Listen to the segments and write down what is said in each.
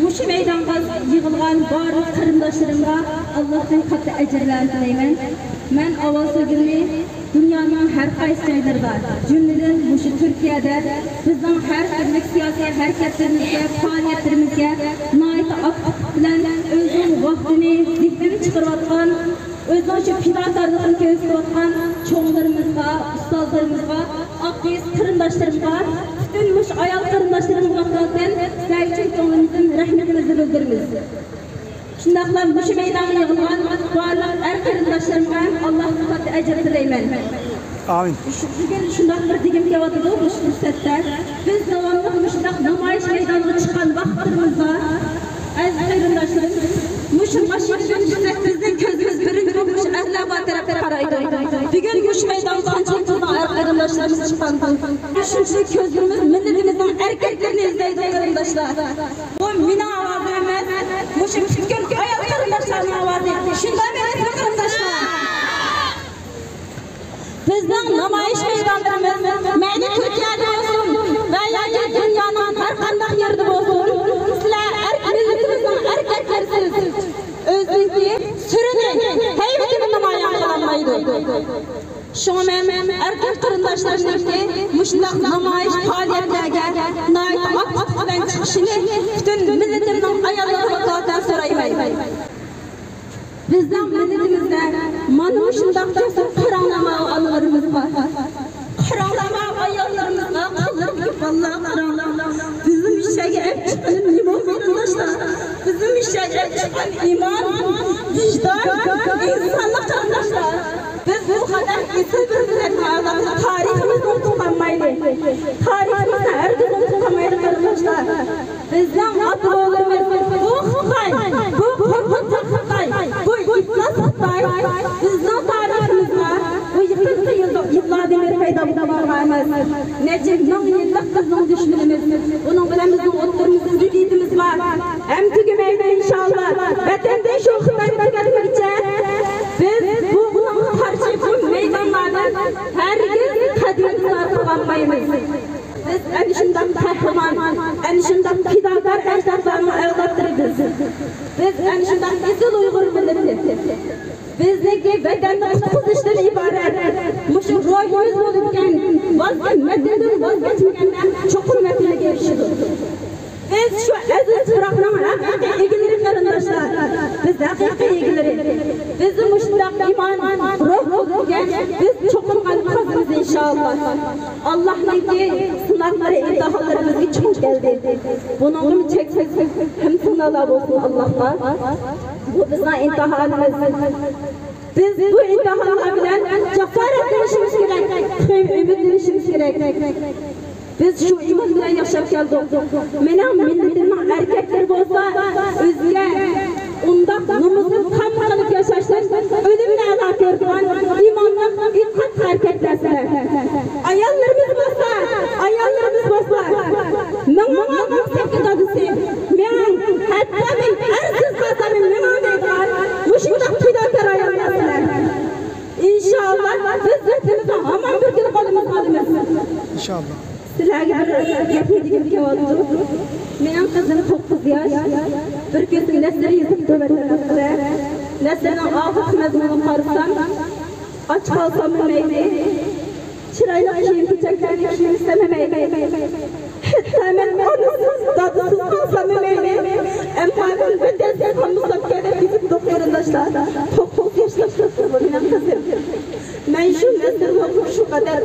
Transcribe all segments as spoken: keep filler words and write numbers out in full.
مۇشۇ مەيدانغا يىغىلغان بارلىق قېرىنداشلىرىمغا ئاللاھتىن كاتتا ئەجىرلەرنى تىلەيمەن. مەن ئاۋۋال سۆزۈمنى دۇنيانىڭ ھەر قايسى جايلىرىدا، جۈملىدىن مۇشۇ تۈركىيەدە بىزنىڭ ھەر تۈرلۈك سىياسىي ھەرىكەتلىرىمىزگە، پائالىيەتلىرىمىزگە ناھايىتى ئاكتىپ بىلەن ئۆزىنىڭ ۋاقتىنى، زېھنىنى چىقىرىۋاتقان، ئۆزىنىڭ شۇ پىداكارلىقىنى كۆرسىتىۋاتقان چوڭلىرىمىزغا، ئۇستازلىرىمىزغا، ئاقكۆز قېرىنداشلىرىمغا، پۈتۈن مۇشۇ ئايال قېرىنداشلىرىمغا ۋاكالىتەن سىلەر ئۈچۈن كۆڭلىمىزدىن رەھمىتىمىزنى بىلدۈرىمىز. شۇنداقلا مۇشۇ مەيدانغا يىغىلغان بارلىق ئەر قېرىنداشلىرىمغا ھەم ئاللاھتىن كاتتا ئەجىر تىلەيمەن. ئامىن. بۈگۈن شۇنداق بىر دېگۈم كېلىۋاتىدۇ مۇشۇ پۇرسەتتە. بىز داۋاملىق مۇشۇنداق نامايىش مەيدانىغا چىققان ۋاقىتلىرىمىزدا، ئەزىز قېرىنداشلىرىم، مۇشۇ ماشىنىدىن چۈشسەك، بىزنىڭ كۆزىمىز بىرىنچى بولۇپ مۇشۇ ئەھلى ئاۋا تەرەپكە قارايدۇ. بۈگۈن مۇشۇ مەيدانغا قانچىلىك بىزنىڭ ئەر قېرىنداشلىرىمىز چىققان. شۇنچىلىك كۆزلىرىمىز مىللىتىمىزنىڭ ئەركەكلىرىنى ئىزدەيدۇ، قېرىنداشلار. بۇ مېنىڭ ئاۋازىم ئەمەس، مۇشۇ پۈتكۈل ئايال قېرىنداشلارنىڭ ئاۋازى. شۇنداقمۇ ئەمەسمۇ، قېرىنداشلار؟ بىزنىڭ نامايىش مەيدانلىرىمىز مەيلى تۈركىيەدە بولسۇن ۋە ياكى دۇنيانىڭ ھەر قانداق يېرىدە بولسۇن، سىلەر ئەرك-، مىللىتىمىزنىڭ ئەركەكلىرىسىز. ئۆزىنىڭكى سۈرىنى، ھەيۋىتىنى نامايان قىلالمايدۇ. شۇڭا مەن ئەركەك قېرىنداشلىرىمنىڭكى مۇشۇنداق نامايىش پائالىيەتلەرگە ناھايىتى ئاكتىپ بىلەن چىقىشىنى پۈتۈن مىللىتىمنىڭ ئاياللىرىغا ۋاكالىتەن سورايمەن. بىزنىڭ مىللىتىمىزدە مانا مۇشۇنداق جەسۇر قاراڭلىماق ئانىلىرىمىز بار. قاراڭلىماق ئاياللىرىمىزغا قالدۇرۇپ بالىلار قاراڭلار. بىزنىڭ مۇشۇ يەرگە ئەپ چىققىنى نېمە قېرىنداشلار؟ بىزنىڭ مۇشۇ يەرگە ئەپ چىققان ئىمان، ۋىجدان، ئىنسانلىق قېرىنداشلار. بىز بۇ قەدەر ئېسىل بىر مىللەتنىڭ ئەۋلادى، تارىخىمىزنى ئۇنتۇپ قالمايلى. تارىخىمىزنى ھەرگىز ئۇنتۇپ قالمايلى قېرىنداشلار. بىزنىڭ ئاتا-بوۋىلىرىمىز بۇ خىتاي، بۇ قورقۇنچاق خىتاي، بۇ ئىپلاس خىتاي بىزنىڭ تارىخىمىزغا بۇ يېقىنقى يىلدا، يىللاردىن بېرى پەيدا بولغان ئەمەس. نەچچە مىڭ يىللىق بىزنىڭ دۈشمىنىمىز. بۇنىڭ بىلەن بىزنىڭ ئوتتۇرىمىزدا زىددىيىتىمىز بار. ھەم تۈگىمەيدۇ، ئىنشاللا. ۋەتەندە شۇ خىتاينى تۈگەتمىگۈچە بىز بۇنىڭغا قارشى بۇ مەيدانلاردىن ھەرگىز قەدىمىمىزنى ئارقىغا ئالمايمىز. بىز ئەنە شۇنداق قەھرىمان، ئەنە شۇنداق پىداكار ئەجدادلارنىڭ ئەۋلادلىرى بىز. بىز ئەنە شۇنداق ئېسىل ئۇيغۇر مىللىتى. بىزنىڭكى ۋەتەننى قۇتقۇزۇشتىن ئىبارەت مۇشۇ روھىمىز بولىدىكەن، ۋاز كەچ-، ۋەتىنىدىن ۋاز كەچمىگەندە چوقۇم ۋەتىنىگە ئېرىشىدۇ. بىز شۇ ئەزىز تۇپراقنىڭ ھەقىقىي ئىگىلىرى قېرىنداشلار. بىز ھەقىقىي ئىگىلىرى. بىزدە مۇشۇنداق ئىمان، روھ بولىدىكەن، بىز چوقۇم غەلىبە قازىنىمىز ئىنشاللا. ئاللاھنىڭكى سىناقلىرى، ئىمتىھانلىرى بىزگە چوڭ كەلدى. بۇنىڭغىمۇ چەكسىز ھەمدۇسانالار بولسۇن ئاللاھقا. بۇ بىزنىڭ ئىمتىھانىمىز. بىز بۇ ئىمتىھانلار بىلەن جاسارەتلىنىشىمىز كېرەك، تېخىمۇ ئۈمىدلىنىشىمىز كېرەك. بىز شۇ ئىمان بىلەن ياشاپ كەلدۇق. مېنىڭ مىللىتىمنىڭ ئەركەكلىرى بولسا ئۆزىگە ئۇنداق نومۇسنى تام قىلىپ ياشاشتىن ئۆلۈمنى ئەلا كۆرىدىغان ئىمانلىق، ئېتىقادلىق ئەركەكلەر سىلەر. ئاياللىرىمىز بولسا، ئاياللىرىمىز بولسا مىڭ، مىڭ، مىڭ سەپكە دادىسى، مېڭىڭ، ھەتتا مەن ئەرسىز قالسام مېڭىڭ دەيدىغان مۇشۇنداق پىداكار ئاياللار سىلەر. ئىنشاللا بىز ۋەتىنىمىزنى ھامان بىر كۈنى قولىمىزغا ئالىمىز. ئىنشاللا. سىلەرگە بىر گەپنى دېگۈم كېلىۋاتىدۇ. مېنىڭ قىزىم توققۇز ياش. بىر كۈنى نەسر يېزىپتۇ ۋەتەن ھەققىدە. نەسرنىڭ ئاخىرقى مەزمۇنىغا قارىسام، ئاچ قالساممۇ مەيلى، چىرايلىق كىيىم-كېچەكلەرنى كىيمىسەممۇ مەيلى، ھەتتا مەن ئانىسىز، دادىسىز قالساممۇ مەيلى، ئەمما مەن ۋەتەنسىز قالمىسامكەن دەپ يېزىپتۇ قېرىنداشلار. توققۇز ياشلىق قىز بۇ مېنىڭ قىزىم. مەن شۇ نەسرنى ئوقۇپ شۇ قەدەر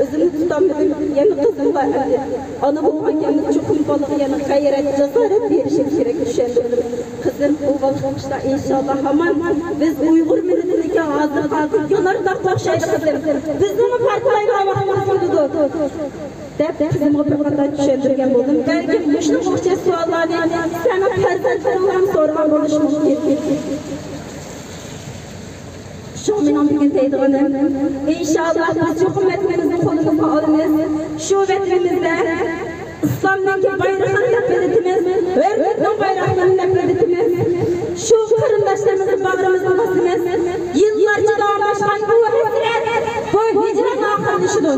ئۆزۈمنى تۇتالمىدىم. يەنە قىزىمغا ئەمدى ئانا بولغانكەن چوقۇم بالىغا يەنە غەيرەت، جاسارەت بېرىشىم كېرەك، چۈشەندۈردۈم. قىزىم بۇ ۋاقىتتا ئىنشاللا ھامان بىز ئۇيغۇر مىللىتىنىڭكى ھازىرقى ھالىتى يانار تاغقا ئوخشايدۇ قىزىم. بىزنىڭمۇ پارتلايدىغان ۋاقتىمىز كېلىدۇ دەپ قىزىمغا بىر قاتار چۈشەندۈرگەن بولدۇم. بەلكىم مۇشۇنىڭغا ئوخشاش سوئاللارنى سەننىڭ پەرزەنتلىرىڭلارمۇ سورىغان بولۇشى مۇمكىن. شۇ مېنىڭ بۈگۈن دەيدىغىنىم، ئىنشاللا بىز چوقۇم ۋەتىنىمىزنى قولىمىزغا ئالىمىز. شۇ ۋەتىنىمىزدە ئىسلامنىڭكى بايرىقىنى لەپىلدىتىمىز، ھۆرمەتنىڭ بايرىقلىرىنى لەپىلدىتىمىز. شۇ قېرىنداشلىرىمىزنى باغرىمىزغا باسىمىز. يىللارچە داۋاملاشقان بۇ ھەسرەت، بۇ ھىجران ئاخىرلىشىدۇ.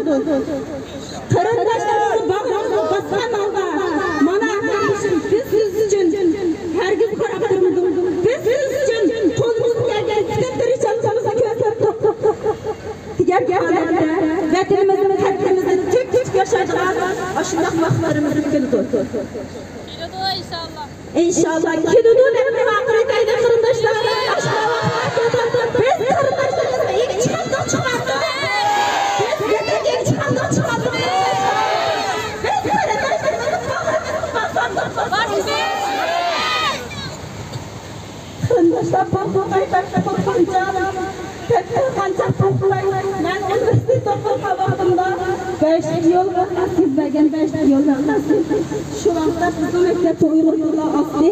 قېرىنداشلىرىمىزنى باغرىمىزغا باسقان ھالدا، مانا ئاشۇنداق ۋاقىتلىرىمىزمۇ كېلىدۇ. كېلىدۇ، ئىنشاللا. ئىنشاللا كېلىدۇ دەپ ۋارقىرايتايلى، قېرىنداشلار. ئاشۇنداق ۋاقىتلار كېلىدۇ. بىز قېرىنداشلىرىمىزغا ئىگە چىقالدۇق، چىقالدۇق. بىز ۋەتەنگە ئىگە چىقالدۇق، چىقالدۇق. بىز قېرىنداشلىرىمىزنىڭ باغرىمىزنى باسالدۇق، باسالدۇق. قېرىنداشلار، بۇ خىتاي بەك قورقۇنچاق، بەك قورقۇنچاق بۇ خىتاي. مەن ئۇنىۋېرسىتېتتا ئوقۇغان ۋاقتىمدا بەشلىك يول ۋەقەسى، يۈز بەرگەن بەشلىك يول ۋەقەسى. شۇ ۋاقىتتا بىزنىڭ مەكتەپتە ئۇيغۇر تىلى ئاستى،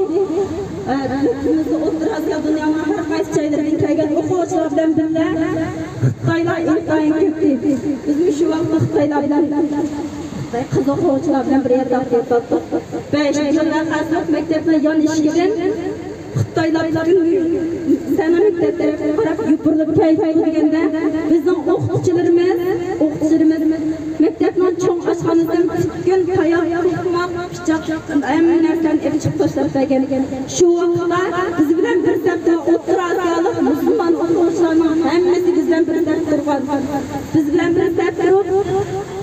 ئە، مەكتىپىمىزدە ئوتتۇرا ئاسىيا، دۇنيانىڭ ھەر قايسى جايلىرىدىن كەلگەن ئوقۇغۇچىلار بىلەن بىللە خىتايلار ئىنتايىن كۆپتى. بىزمۇ شۇ ۋاقىتتا خىتايلار بىلەن، خىتاي قىز ئوقۇغۇچىلار بىلەن بىر ياتاقتا ياتاتتۇق. بەشىنچى يىلدا قاسىلىق مەكتەپنىڭ يان ئىشىكىدىن خىتايلار پۈتۈن سەنئەت مەكتەپلىرىگە قاراپ يوپۇرۇلۇپ كەلگەندە، بىزنىڭ ئوقۇتقۇچىلىرىمىز، ئوقۇتقۇچىلىرىمىز مەكتەپنىڭ چوڭ ئاشخانىسىدىن پۈتكۈل تاياق، توقماق، پىچاق، ھەممە نەرسىنى ئېلىپ چىقىپ تاشلاپ بەرگەن. شۇ ۋاقىتتا بىز بىلەن بىر سەپتە ئوتتۇرا ئاسىيالىق مۇسۇلمان ئوقۇغۇچىلارنىڭ ھەممىسى بىز بىلەن بىر سەپتە تۇرغان. بىز بىلەن بىر سەپتە تۇرۇپ،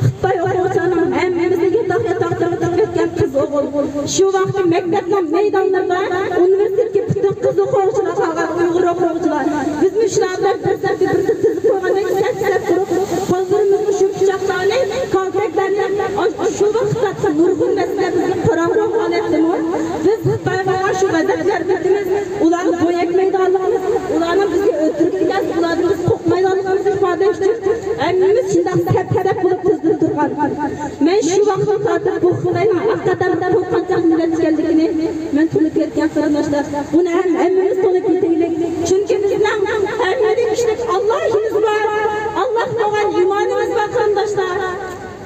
خىتاي ئوقۇغۇچىلارنىڭ ھەممىمىزنى ياتاق-ياتاقلارغا تىقىۋەتكەن قىز ئوغۇل. شۇ ۋاقىتتا مەكتەپنىڭ مەيدانلىرىدا، ئۇنىۋېرسىتېتتىكى پۈتۈن قىز ئوقۇغۇچىلار قالغان، ئۇيغۇر ئوقۇغۇچىلار. بىزمۇ شۇلار بىلەن بىر سەپكە بىر تىزىلىپ قويغاندەك سەپ-سەپ تۇرۇپ، قوللىرىمىزدا شۇ پىچاقلارنى، كالتەكلەرنى، شۇ ۋاقىتتا نۇرغۇن مەسىلىلەر بىزنى قاراڭغۇ ھالەتتىمۇ، بىز خىتايغا شۇ غەزەپلەر بىتىمىز، ئۇلارغا بويەكمەيدىغانلىقىمىز، ئۇلارنىڭ بىزگە ئۆلتۈرۈپ كېتەرسە، ئۇلاردىن بىز قورقمايدىغانلىقىمىزنى ئىپادىلەش ئۈچۈن ھەممىمىز شۇنداق سەپ-سەپ بولۇپ تىزىلىپ تۇرغان. مەن شۇ ۋاقىتتىن تارتىپ بۇ خىتاينىڭ ھەقىقەتەن بىر قورقۇنچاق مىللەت ئىكەنلىكىنى مەن تونۇپ يەتكەن، قېرىنداشلار. بۇنى ھەم ھەممىمىز تونۇپ يېتەيلى. چۈنكى بىزنىڭ ھەممىدىن كۈچلۈك ئاللاھىمىز بار. ئاللاھقا بولغان ئىمانىمىز بار، قېرىنداشلار.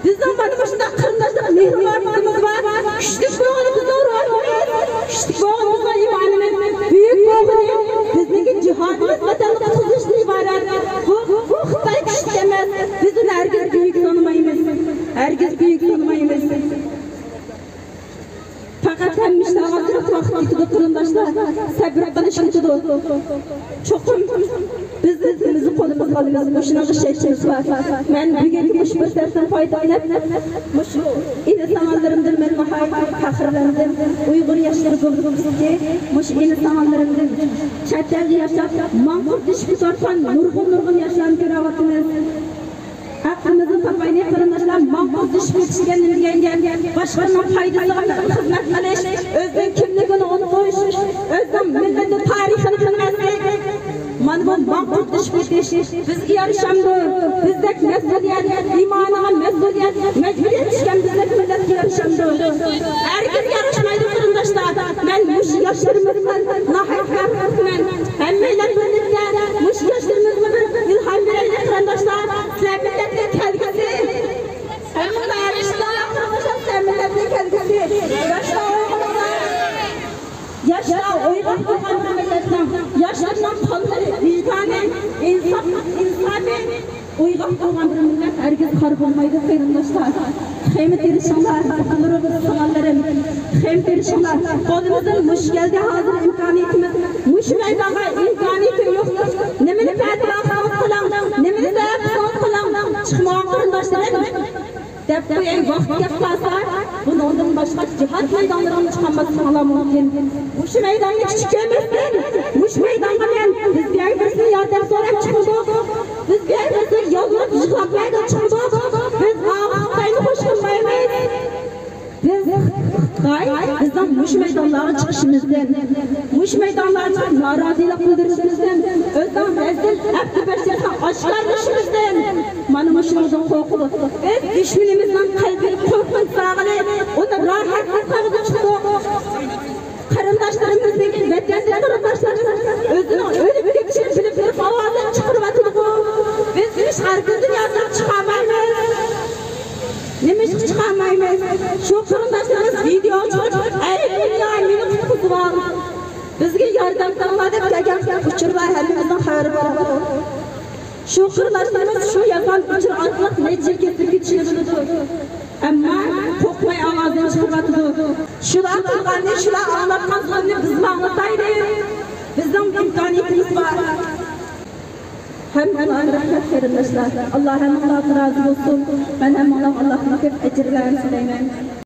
بىزنىڭ مانا مۇشۇنداق قېرىنداشلىق مېھرىبانلىقىمىز بار. كۈچلۈك بولغىنى بىزنىڭ روھىمىز، كۈچلۈك بولغىنى بىزنىڭ ئىمانىمىز، بۈيۈك بولغىنى بىزنىڭكى جىھادىمىز ۋەتەننى قۇتقۇزۇشتىن ئىبارەت. بۇ، بۇ خىتاي كۈچلۈك ئەمەس. بىز ئۇنى ھەرگىز بۈيۈك سانىمايمىز. ھەرگىز بۈيۈك سانىمايمىز. پەقەت ھەممە ئىشلارغا ئازراق ۋاقىت كېتىدۇ، قېرىنداشلار. سەبرى قىلىش كېتىدۇ. چوقۇم بىز ئىزىمىزنى قولىمىزغا ئالىمىز. مۇشۇنىڭغا ئىشەنچىمىز بار. مەن بۈگۈنكى مۇشۇ پۇرسەتتىن پايدىلىنىپ، مۇشۇ ئىنى-سىڭىللىرىمدىن مەن ناھايىتى پەخىرلەندىم. ئۇيغۇر ياشلىرى گۇرۇپپىسىدىكى مۇشۇ ئىنى-سىڭىللىرىمدىن، چەت ئەلدە ياشاپ، ماڭقۇرتلىشىپ كېتىۋاتقان نۇرغۇن-نۇرغۇن ياشلارنى كۆرۈۋاتىمىز. ھەققىمىزنى تاپايلى، قېرىنداشلار. ماڭقۇرتلىشىپ كېتىش دېگەن نېمە دېگەن گەپ؟ باشقىلارنىڭ پايدىسىغا خىزمەت قىلىش، ئۆزىنىڭ كىملىكىنى ئۇنتۇش، ئۆزىنىڭ مىللىتى تارىخىنى بىلمەسلىك. مانا بۇ ماڭقۇرتلىشىپ كېتىش. بىزگە يارىشامدۇ؟ بىزدەك مەسئۇلىيەت، ئىمانىغا مەسئۇلىيەت، مەجبۇرىيەت چۈشكەن بىزدەك مىللەتكە يارىشامدۇ؟ ھەرگىز ياراشمايدۇ، قېرىنداشلار. مەن مۇشۇ ياشلىرىمىزدىن ناھايىتى پەخىرلىنىمەن. ھەممەيلەن بىرلىكتە مۇشۇ ياشلىرىمىزغا بىر ئىلھام بېرەيلى، قېرىنداشلار. سىلەر مىللەتنىڭ كەلگۈسى. ھەممىڭلار ئىشتىياق قىلغۇچە سىلەر مىللەتنىڭ كەلگۈسى. ياشلار ئويغىنىڭلار. ياشلار ئويغاق بولغان بىر مىللەتنىڭ، ياشلارنىڭ قانلىرى، ۋىجدانى، ئىنساپ، ئىنسابى ئويغاق بولغان بىر مىللەت ھەرگىز خار بولمايدۇ، قېرىنداشلار. تېخىمۇ تىرىشىڭلار، ئۇكىلىرىم، سىڭىللىرىم. تېخىمۇ تىرىشىڭلار. قولىمىزدىن مۇشۇ كەلدى ھازىر ئىمكانىيىتىمىز. مۇشۇ مەيدانغا ئىمكانىيىتى يوق. نېمىنى پەتىۋا قىلسىڭىز قىلىڭ، نېمىنى سەۋەب قىلسىڭىز قىلىڭ، چىقمىغان قېرىنداشلىرىم دەپ قوياي. ۋاقىت كەپ قالسا، بۇنىڭدىن باشقا جىھاد مەيدانلىرىغا چىقالماسلىقىڭلار مۇمكىن. مۇشۇ مەيداننى كىچىك كۆرمەستىن، مۇشۇ مەيدانغا مەن، بىز بىر بىرسىدىن ياردەم سوراپ چىقمىدۇق. بىز بىر بىرسىگە يالۋۇرۇپ يىغلاپ مەيدان چىقمىدۇق. بىز ئاغزىمىزنى توشقۇن قويمايمىز. بىز خىتاي بىزنىڭ مۇشۇ مەيدانلارغا چىقىشىمىزدىن، مۇشۇ مەيدانلارغا چىقىپ نارازىلىق بىلدۈرۈشىمىزدىن، ئۆزىنىڭ رەزىل ئەپتى بەشىرىسىنى ئاشكارىلىشىمىزدىن، مانا مۇشۇنىڭدىن قورقىدۇ. بىز دۈشمىنىمىزنىڭ قەلبىنى قورقۇنچ ساغىلى، ئۇنى راھەتلىك قىلغۇچى چىقتۇق. قېرىنداشلىرىمىزنىڭ، ۋەتەندىكى قېرىنداشلىرىمىز ئۆزىنىڭ ئۆلۈپ كېتىشىنى بىلىپ، بىلىپ ئاۋازىنى چىقىرىۋاتىدىغۇ. بىز ھېچ ھەرگىز دۇنيادىن چىقالمايمىز. نېمىشقا چىقالمايمىز؟ شۇ قېرىنداشلىرىمىز ۋىدېو چىقىرىپ، ئەي دۇنيا، مېنى قۇتقۇزۇۋال، بىزگە ياردەم قىلىڭلار دەپ كەلگەن ئۇچۇرلار ھەممىمىزنىڭ خەۋىرى بار. شۇ قېرىنداشلىرىمىز شۇ يازغان ئۇچۇر ئارقىلىق نەچچە يىل كېتىپ كېتىشىنى بىلىدۇ. ئەمما قورقماي ئاۋازىنى چىقىرىۋاتىدۇ. شۇلار قىلغاننى، شۇلار ئاڭلاتقان زۇلۇمنى بىزمۇ ئاڭلىتايلى. بىزنىڭ ئىمكانىيىتىمىز بار. ھەممىڭلارغا رەھمەت قېرىنداشلار. ئاللا ھەممىڭلارغا رازى بولسۇن. مەن ھەممىڭلارغا ئاللاھتىن كۆپ ئەجىرلەرنى تىلەيمەن.